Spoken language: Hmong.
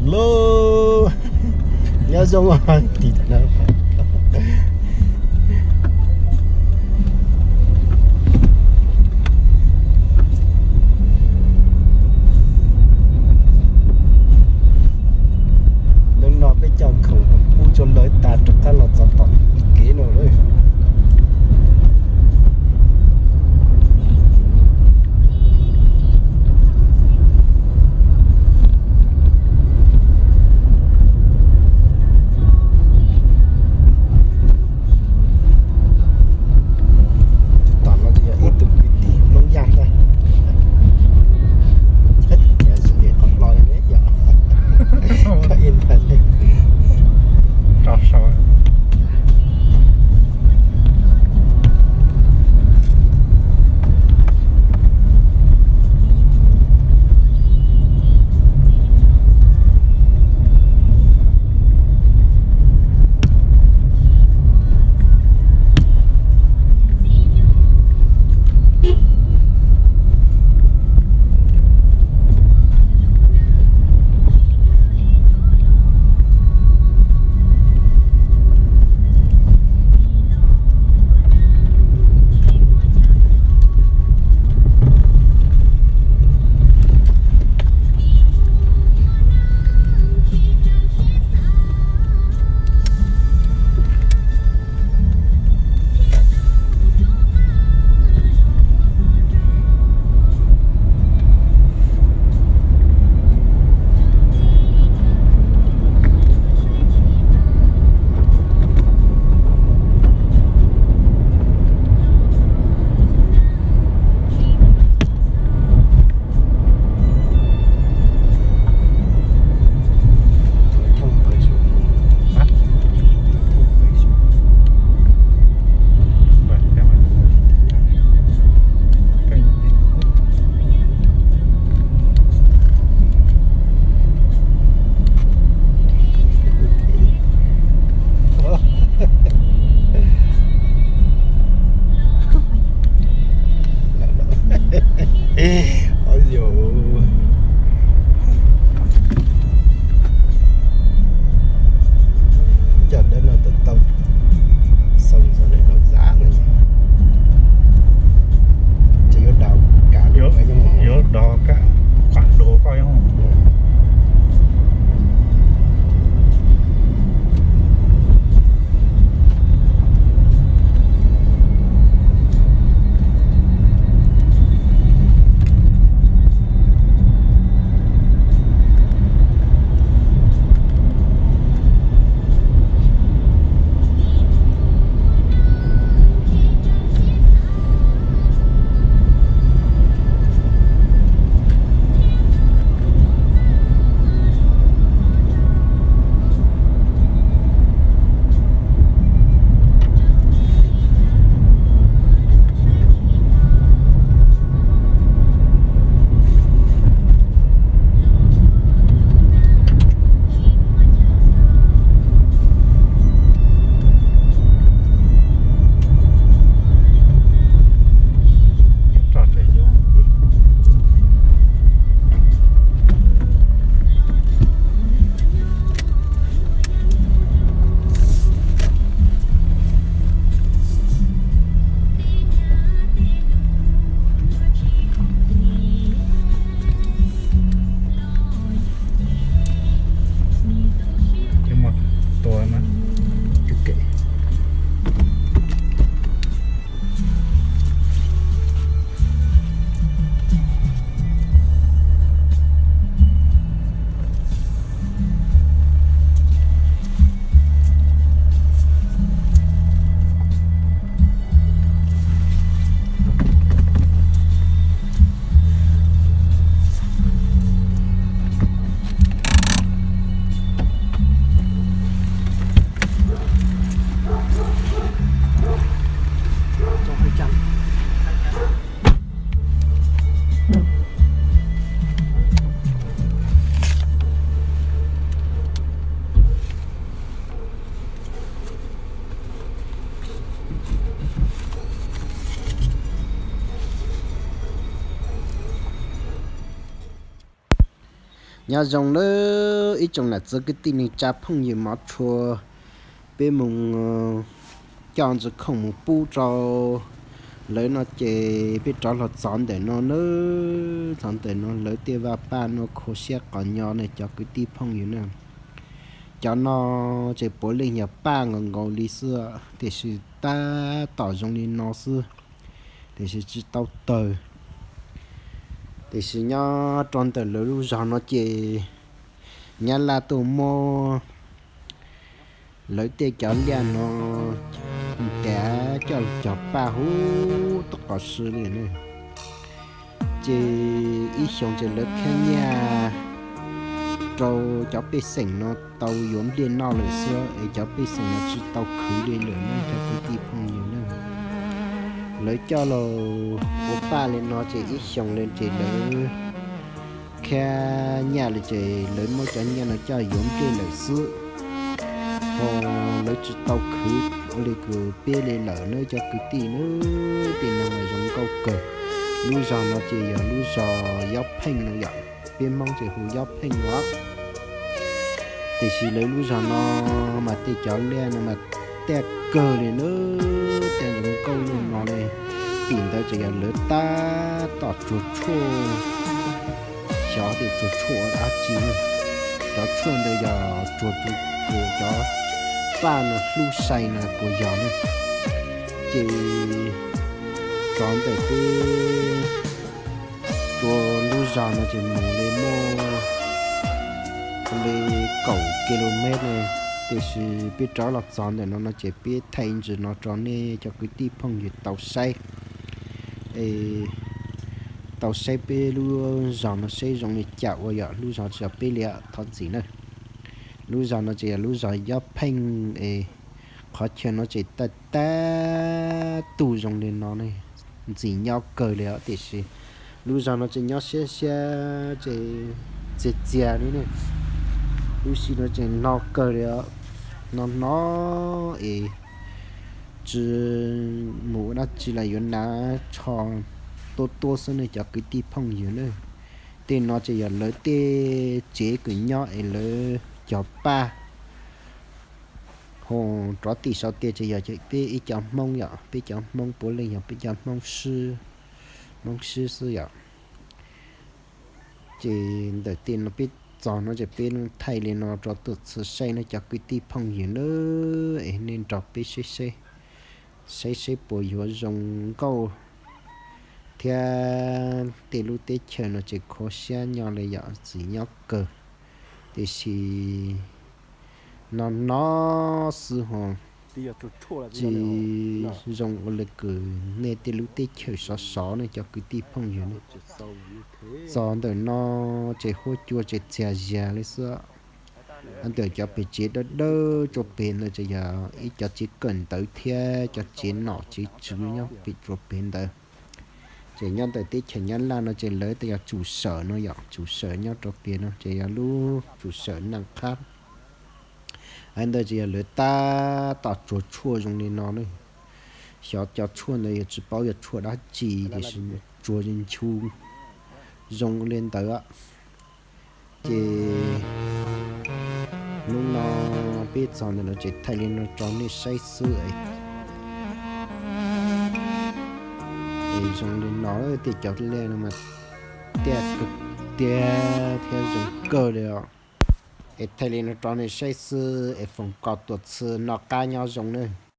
Lauj, nyob zoo, tim no. Hnub no peb coj khoom pub rau lawv tas rov qab los txog tom kev no lawm. Nyob zoo nawb ib tsoom nam txiv kwv tij neej tsa phooj ywg mov tshua, peb mus coj ntsis khoom mus pub rau lawv no ces peb rov los txog ntawm no nawb, txog ntawm no lawv tej vaj paj no kho siab qhov nyo ne cov kwv tij phooj ywg na. Cov no ces puav leej yog paj nkaus nkaus li xwb, tiam sis tab tom zoo li no xwb, tiam sis tsis tau tawg. Tiam sis nyob rau ntawm lawv lub zog no ces Nyab Laj tuaj muab lawv tej cov liaj no ntav coj cog paj huv tub qos si li ne. Ces ib xyoos ces lawv khab nyiaj rau cov pej xeem no tau yuav nplej noj lawm xwb es cov pej xeem no tsis tau khwv li lawm ne cov kwv tij phooj ywg na. Lawv coj los ua paj li no ces ib xyoos li ces lawv khab nyiaj li ces lawv muab cov nyiaj no coj yuav nplej lawm xwb. Ho lawv tsis tau khwv ua li kws peb li lawm ne cov kwv tij na. Tej no mas zoo nkauj kawg. Lub zog no ces yog lub zog Yob Pheej no yom, peb Hmoob ces hu Yob Pheej no. Tiam sis lawv lub zog no mas tej cov liaj no mas taj kawg li na, taj zoo nkauj li no li. Tim ntawd ces yog lawv tab tom tsuag tshuaj, xyov tias tsuag tshuaj ua dab tsi ne. Cov tshuaj ntawd yog tsuag tus cov paj no hlub sai no puas yog ne. Ces txog ntawm peb rua lub zog no ces mus li muaj li kaum ki lus mev ne, tiam sis peb rov los txog ntawm no no ces peb thaij ntsis no rau nej cov kwv tij phooj ywg tau saib, tau saib peb lub zog no saib zoo li cas ua yom. Lub zog tsis yog peb li thov txim na. Lub zog no ces yog lub zog Yob Pheej es qhov chaw no ces taj tab tug zoo li no ne, ntxim nyob kawg li os. Tiam sis lub zog no ces nyob siab siab ces txias txias li ne. Lub sij no ces no kawg li os, no no es tsis mus ua dab tsi los yuav hnav tsho tuab tuab xwb ne cov kwv tij phooj ywg na. Tej no ces yog lawv tej tsev kws nyob es lawv cog paj. Ho rov tim saum tias ces yog peb ib cov Hmoob yom, peb cov Hmoob puav leej yog peb cov Hmoob sib, Hmoob sib xwb yom. Ces ntawm tej no peb txog no ces peb thaij li no rau tuaj txhua saib no cov kwv tij phooj ywg na, es nej nrog peb saib saib, saib saib puas yuav zoo nkauj thiab. Tej lub teb chaws no ces kho siab nyob li yom, ntxim nyob kawg, tiam sis no no xwb ho tsis zoo ua li kws nej tej lub teb chaws sov sov ne cov kwv tij phooj ywg ne. Txog ntawm no ces huab cua ces txias zias li xwb. Ntawm cov pem tsev dawb dawb rau pem ntawd ces yog ib cov tsev kawm ntawv thiab cov tsev nom tsev tswv nyob pem rau pem ntawd. Ces nyob ntawm teb chaws Nyab Laj no ces lawv tias yog tsum sawm no yom, tsum sawm nyob rau pem no ces yog lub tsum sawm Naj Qhab. Hais ntawd ces yog lawv tab tom tsuag tshuaj zoo li no ne. Xyov cov tshuaj ntawd yog tsis paub yog tshuaj dab tsi tiam sis tsuag nchu zoo li ntawd. Ces hnub no peb txog ntawm no ces thaij li no rau nej saib xwb. Es zoo li no, tej cov liaj no mas tiaj kawg tiag thiab zoo kawg li os. Es thaij li no rau nej saib xwb es foom kom tuaj txhua noj qab nyob zoo na.